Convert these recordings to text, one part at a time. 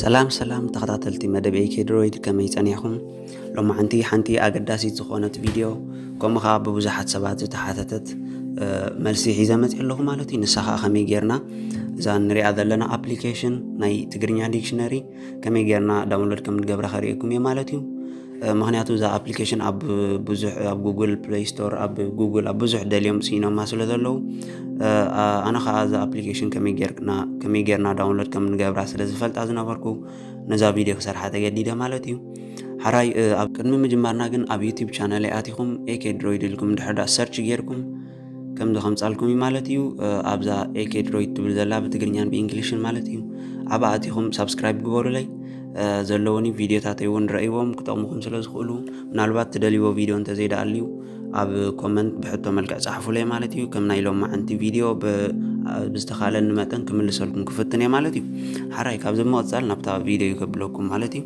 ሰላም ሰላም ተኸታተልቲ መደብ ኤኬድሮይድ፣ ከመይ ጸኒሕኩም? ሎማዓንቲ ሓንቲ ኣገዳሲት ዝኾነት ቪድዮ፣ ከምኡ ኸኣ ብብዙሓት ሰባት ዝተሓተተት፣ እ፣ መልሲ ሒዘ መጺእ ኣለኹ ማለት እዩ። ንሳ ኸኣ ከመይ ጌርና እዛ ንሪኣ ዘለና ኣፕሊኬሽን ናይ ትግርኛ ዲክሽነሪ ከመይ ጌርና ዳውንሎድ ከም ንገብራ ከርእየኩም እየ ማለት እዩ። እ፣ ምኽንያቱ እዛ ኣፕሊኬሽን ኣብ ብዙሕ፣ ኣብ ጉግል ፕሌይ ስቶር፣ ኣብ ጉግል፣ ኣብ ብዙሕ ደልዮም ስኢኖማ ስለ ዘለዉ፣ እ፣ ኣ-፣ ኣነ ኸኣ እዛ ኣፕሊኬሽን ከመይ ጌርና፣ ከመይ ጌርና ዳውንሎድ ከም ንገብራ ስለ ዝፈልጣ ዝነበርኩ፣ ነዛ ቪድዮ ክሰርሓ ተገዲደ ማለት እዩ። ሓራይ፣ እ፣ ኣብ ቅድሚ ምጅማርና ግን ኣብ ዩቲዩብ ቻነለይ ኣቲኹም ኤኬድሮይድ ኢልኩም እንድሕር ደኣ ሰርች ጌርኩም ከምዚ ከምጻልኩም እዩ ማለት እዩ። እ፣ ኣብዛ ኤኬድሮይድ ትብል ዘላ ብትግርኛን ብእንግሊሽን ማለት እዩ። ኣብኣ ኣቲኹም ሳብስክራይብ ግበሩለይ። እ፣ ዘለውኒ ቪድዮታተይ እውን ረእይዎም ክጠቕሙኹም ስለ ዝኽእሉ፣ ምናልባት ትደልይዎ ቪድዮ እንተዘይደኣልዩ ኣብ ኮመንት ብሕቶ መልክዕ ጸሓፉለይ ማለት እዩ። ከም ናይ ሎማዓንቲ ቪድዮ ብ-፣ ብዝተኻለኒ መጠን ክምልሰልኩም ክፍትን እየ ማለት እዩ። ሓራይ፣ ካብዚ ብምቕጻል ናብታ ቪድዮ ከብለኩም ማለት እዩ።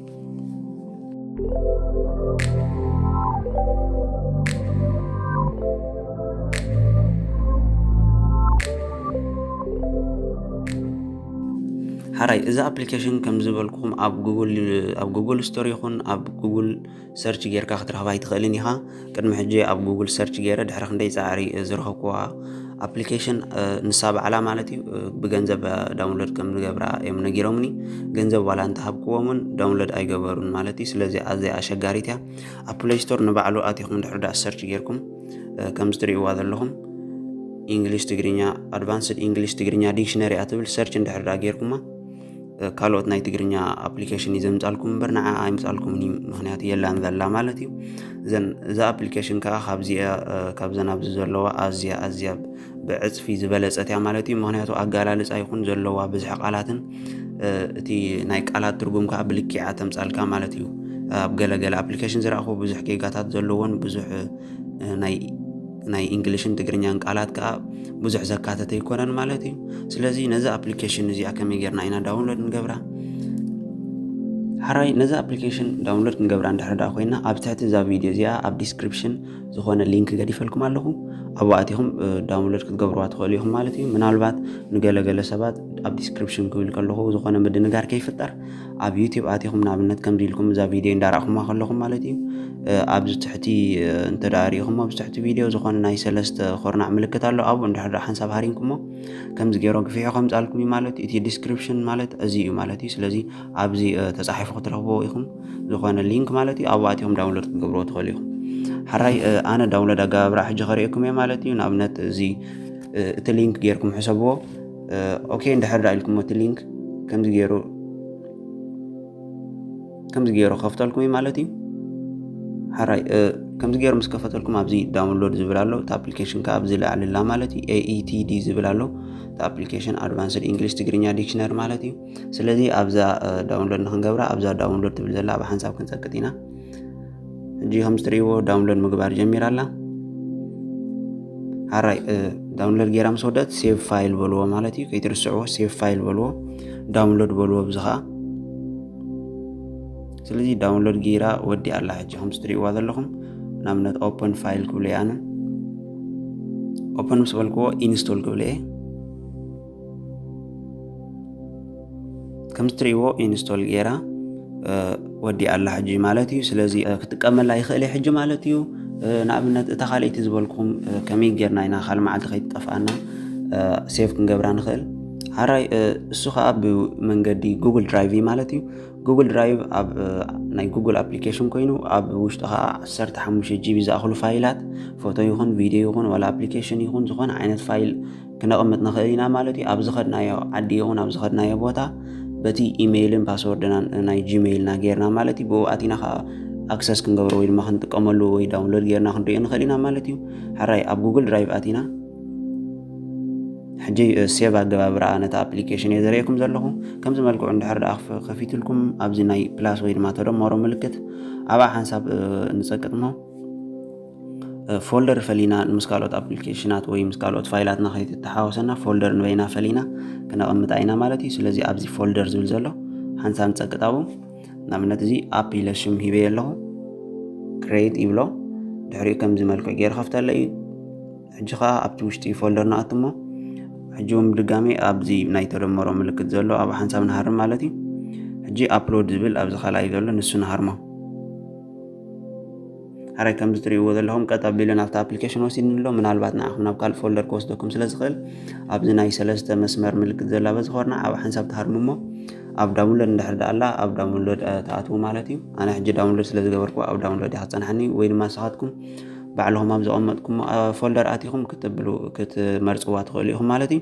ሓራይ፣ እዚ ኣፕሊኬሽን ከም ዝበልኩኹም ኣብ ጉግል፣ ኣብ ጉግል ስቶር ይኹን ኣብ ጉግል ሰርች ጌርካ ክትረኽባ ኣይትኽእልን ኢኻ። ቅድሚ ሕጂ ኣብ ጉግል ሰርች ጌረ ድሕሪ ክንደይ ጻዕሪ፣ እ፣ ዝረኸብኩዋ ኣፕሊኬሽን፣ እ፣ ንሳ ባዕላ ማለት እዩ፣ እ፣ ብገንዘብ፣ እ፣ ዳውንሎድ ከም ዝገብራ እዮም ነጊሮምኒ። ገንዘብ ዋላ እንተሃብክዎም እውን ዳውንሎድ ኣይገበሩን ማለት እዩ። ስለዚ ኣዝያ ኣሸጋሪት እያ። ኣብ ፕሌይ ስቶር ንባዕሉ ኣቲኹም ድሕሪ ደኣ ሰርች ጌርኩም፣ እ፣ ከምዚ ትርእይዋ ዘለኹም ኢንግሊሽ ትግርኛ፣ ኣድቫንስድ ኢንግሊሽ ትግርኛ ዲክሽነሪ እያ ትብል። ሰርች እንድሕር ደኣ ጌርኩማ፣ እ፣ ካልኦት ናይ ትግርኛ ኣፕሊኬሽን እዩ ዘምጻልኩም እምበር ንዓ ኣይምጻልኩምን እዩ። ምኽንያቱ የላን ዘላ ማለት እዩ። እዘን፣ እዛ ኣፕሊኬሽን ከኣ ካብዚኣ፣ እ፣ ካብዘን ኣብዚ ዘለዋ ኣዝያ፣ ኣዝያ ብዕጽፊ ዝበለጸት እያ ማለት እዩ። ምኽንያቱ ኣገላልጻ ይኹን ዘለዋ ብዝሒ ቃላትን፣ እ፣ እቲ ናይ ቃላት ትርጉም ከኣ ብልክዓ ተምጻልካ ማለት እዩ። ኣብ ገለ ገለ ኣፕሊኬሽን ዝረኣኹ ብዙሕ ጌጋታት ዘለዎን ብዙሕ፣ እ፣ ናይ፣ ናይ እንግሊሽን ትግርኛን ቃላት ከኣ ብዙሕ ዘካተተ ኣይኮነን ማለት እዩ። ስለዚ ነዚ ኣፕሊኬሽን እዚኣ ከመይ ጌርና ኢና ዳውንሎድ ንገብራ? ሓራይ፣ ነዚ ኣፕሊኬሽን ዳውንሎድ ክንገብራ እንድሕር ደኣ ኮይና፣ ኣብ ትሕቲ እዛ ቪድዮ እዚኣ ኣብ ዲስክሪፕሽን ዝኾነ ሊንክ ገዲፈልኩም ኣለኹ። ኣብኡ ኣቲኹም፣ እ፣ ዳውንሎድ ክትገብርዋ ትኽእሉ ኢኹም ማለት እዩ። ምናልባት ንገለገለ ሰባት ኣብ ዲስክሪፕሽን ክብል ከለኹ ዝኾነ ምድንጋር ከይፍጠር፣ ኣብ ዩቲዩብ ኣቲኹም ንኣብነት ከምዚ ኢልኩም እዛ ቪድዮ እንዳረኣኹማ ከለኹም ማለት እዩ፣ እ፣ ኣብዚ ትሕቲ፣ እ፣ እንተ ደኣ ሪኢኹሞ ኣብዚ ትሕቲ ቪድዮ ዝኾነ ናይ ሰለስተ ኾርናዕ ምልክት ኣሎ። ኣብኡ እንድሕር ደኣ ሓንሳብ ሃሪምኩሞ ከምዚ ገይሮ ግፊሑ ከምጻልኩም እዩ ማለት እዩ። እቲ ዲስክሪፕሽን ማለት እዚ እዩ ማለት እዩ። ስለዚ ኣብዚ፣ እ፣ ተጻሒፉ ክትረኽብዎ ኢኹም፣ ዝኾነ ሊንክ ማለት እዩ። ኣብኡ ኣቲኹም ዳውንሎድ ክትገብርዎ ትኽእሉ ኢኹም። ሓራይ፣ እ፣ ኣነ ዳውንሎድ ኣገባብራ ሕጂ ከርእየኩም እየ ማለት እዩ። ንኣብነት እዚ፣ እ፣ እቲ ሊንክ ጌርኩም ሕሰብዎ። እ፣ ኦኬ እንድሕር ደኣ ኢልኩሞ እቲ ሊንክ ከምዚ ገይሩ፣ ከምዚ ገይሩ ከፍተልኩም እዩ ማለት እዩ። ሓራይ፣ እ፣ ከምዚ ገይሩ ምስ ከፈተልኩም ኣብዚ ዳውንሎድ ዝብል ኣሎ። እቲ ኣፕሊኬሽን ከኣ ኣብዚ ላዕሊ ኣላ ማለት እዩ። ኤ ኢ ቲ ዲ ዝብል ኣሎ። እቲ ኣፕሊኬሽን ኣድቫንስድ ኢንግሊሽ ትግርኛ ዲክሽነሪ ማለት እዩ። ስለዚ ኣብዛ፣ እ፣ ዳውንሎድ ንኽንገብራ ኣብዛ ዳውንሎድ ትብል ዘላ ኣብ ሓንሳብ ክንጸቅጥ ኢና። ሕጂ ከም እትርእይዎ ዳውንሎድ ምግባር ጀሚራ ኣላ። ሓራይ፣ እ፣ ዳውንሎድ ጌራ ምስ ወደት ሴቭ ፋይል በልዎ ማለት እዩ። ከይትርስዕዎ ሴቭ ፋይል በልዎ፣ ዳውንሎድ በልዎ። ብዚ ኸኣ ስለዚ ዳውንሎድ ጌራ ወዲኣ ኣላ። ሕጂ ከም እትርእይዋ ዘለኹም ንኣብነት ኦፐን ፋይል ክብሎ እየ ኣነ። ኦፐን ምስ በልክዎ ኢንስቶል ክብል እየ። ከም እትርእይዎ ኢንስቶል ጌራ፣ እ፣ ወዲኣ ኣላ ሕጂ ማለት እዩ። ስለዚ፣ እ፣ ክጥቀመላ ይኽእል እየ ሕጂ ማለት እዩ። እ፣ ንኣብነት እታ ካልኣይቲ ዝበልኩኹም፣ እ፣ ከመይ ጌርና ኢና ካልእ መዓልቲ ከይትጠፍኣና፣ እ፣ ሴቭ ክንገብራ ንኽእል? ሓራይ፣ እ፣ እሱ ኸኣ ብመንገዲ ጉግል ድራይቭ እዩ ማለት እዩ። ጉግል ድራይቭ ኣብ፣ እ፣ ናይ ጉግል ኣፕሊኬሽን ኮይኑ ኣብ ውሽጡ ኸኣ ዓሰርተ ሓሙሽተ ጂ ቢ ዝኣኽሉ ፋይላት፣ ፎቶ ይኹን ቪድዮ ይኹን ዋላ ኣፕሊኬሽን ይኹን ዝኾነ ዓይነት ፋይል ክነቕምጥ ንኽእል ኢና ማለት እዩ። ኣብ ዝኸድናዮ ዓዲ ይኹን ኣብ ዝኸድናዮ ቦታ በቲ ኢሜይልን ፓስወርድናን ናይ ጂሜይልና ጌርና ማለት እዩ። ብኡ ኣቲና ኸኣ ኣክሰስ ክንገብሮ ወይ ድማ ክንጥቀመሉ ወይ ዳውንሎድ ጌርና ክንሪኦ ንኽእል ኢና ማለት እዩ። ሓራይ ኣብ ጉግል ድራይቭ ኣቲና ሕጂ፣ እ፣ ሴቭ ኣገባብራ ነታ ኣፕሊኬሽን እየ ዘርእየኩም ዘለኹ። ከምዚ መልክዑ እንድሕር ደኣ ክፍ-፣ ከፊትልኩም ኣብዚ ናይ ፕላስ ወይ ድማ ተደመሮ ምልክት ኣብኣ ሓንሳብ፣ እ፣ ንጸቅጥ እሞ ፎልደር ፈሊና ምስ ካልኦት ኣፕሊኬሽናት ወይ ምስ ካልኦት ፋይላትና ከይትተሓወሰና ፎልደር ንበይና ፈሊና ክነቐምጣ ኢና ማለት እዩ። ስለዚ ኣብዚ ፎልደር ዝብል ዘሎ ሓንሳብ ንጸቅጥ ኣብኡ። ንኣብነት እዚ ኣፕ ኢለ ሽም ሂበዮ ኣለኹ። ክሬት ይብሎ። ድሕሪኡ ከምዚ መልክዕ ገይሩ ከፍተለ እዩ። ሕጂ ኸኣ ኣብቲ ውሽጢ ፎልደር ንኣቱ እሞ ሕጂ እውን ብድጋሜ ኣብዚ ናይ ተደመሮ ምልክት ዘሎ ኣብ ሓንሳብ ንሃርም ማለት እዩ። ሕጂ ኣፕሎድ ዝብል ኣብዚ ካልኣይ ዘሎ ንሱ ንሃርሞ። ሓራይ ከምዚ ትርእይዎ ዘለኹም ቀጥ ኣቢሉ ናብቲ ኣፕሊኬሽን ወሲድኒ ኣሎ። ምናልባት ንዓኹም ናብ ካልእ ፎልደር ክወስደኩም ስለ ዝኽእል ኣብዚ ናይ ሰለስተ መስመር ምልክት ዘላ በዚ ኮርና ኣብ ሓንሳብ ትሃርሙ እሞ ኣብ ዳውንሎድ እንድሕር ደኣ ኣላ ኣብ ዳውንሎድ ትኣትዉ ማለት እዩ። ኣነ ሕጂ ዳውንሎድ ስለ ዝገበርኩ ኣብ ዳውንሎድ እያ ክጸንሓኒ ወይ ድማ ንስኻትኩም ባዕልኹም ኣብ ዘቐመጥኩም ፎልደር ኣቲኹም ክትብሉ ክትመርጽዋ ትኽእሉ ኢኹም ማለት እዩ።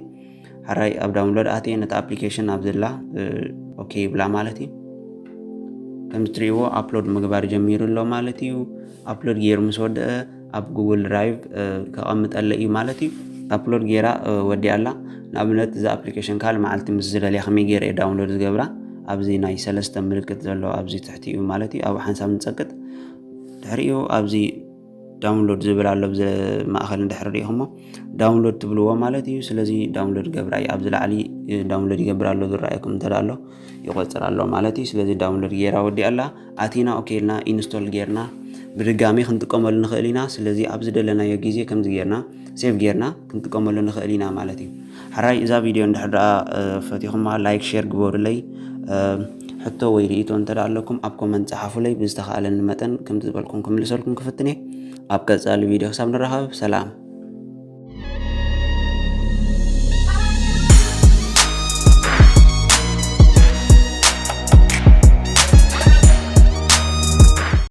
ሓራይ ኣብ ዳውንሎድ ኣትየ ነቲ ኣፕሊኬሽን ኣብ ዘላ ኦኬ ይብላ ማለት እዩ። ከም ትሪእዎ ኣፕሎድ ምግባር ጀሚሩ ኣሎ ማለት እዩ። ኣፕሎድ ገይሩ ምስ ወደአ ኣብ ጉግል ድራይቭ ከቐምጠለ እዩ ማለት እዩ። ኣፕሎድ ገይራ ወዲኣ ኣላ። ንኣብነት እዚ ኣፕሊኬሽን ካልእ መዓልቲ ምስ ዝደልያ ከመይ ገይረ እየ ዳውንሎድ ዝገብራ? ኣብዚ ናይ ሰለስተ ምልክት ዘሎ ኣብዚ ትሕቲ እዩ ማለት እዩ። ኣብ ሓንሳብ ንጸቅጥ ድሕሪኡ ኣብዚ ዳውንሎድ ዝብል ኣሎ ብዚ ማእኸል እንድሕር ሪኢኹሞ ዳውንሎድ ትብልዎ ማለት እዩ። ስለዚ ዳውንሎድ ገብራ እዩ ኣብዚ ላዕሊ ዳውንሎድ ይገብር ኣሎ ዝረኣየኩም እንተ ኣሎ ይቆፅር ኣሎ ማለት እዩ። ስለዚ ዳውንሎድ ገይራ ወዲኣ ኣላ። ኣቲና ኦኬ ኢልና ኢንስቶል ጌርና ብድጋሚ ክንጥቀመሉ ንኽእል ኢና። ስለዚ ኣብ ዝደለናዮ ግዜ ከምዚ ጌርና ሴቭ ጌርና ክንጥቀመሉ ንኽእል ኢና ማለት እዩ። ሓራይ እዛ ቪድዮ እንድሕር ደኣ ፈቲኹማ ላይክ ሼር ግበሩለይ። ሕቶ ወይ ርእይቶ እንተ ኣለኩም ኣብ ኮመንት ጸሓፉለይ። ብዝተኻእለኒ መጠን ከምቲ ዝበልኩም ክምልሰልኩም ክፍትን እየ። ኣብ ቀጻሊ ቪድዮ ክሳብ ንራኸብ ሰላም።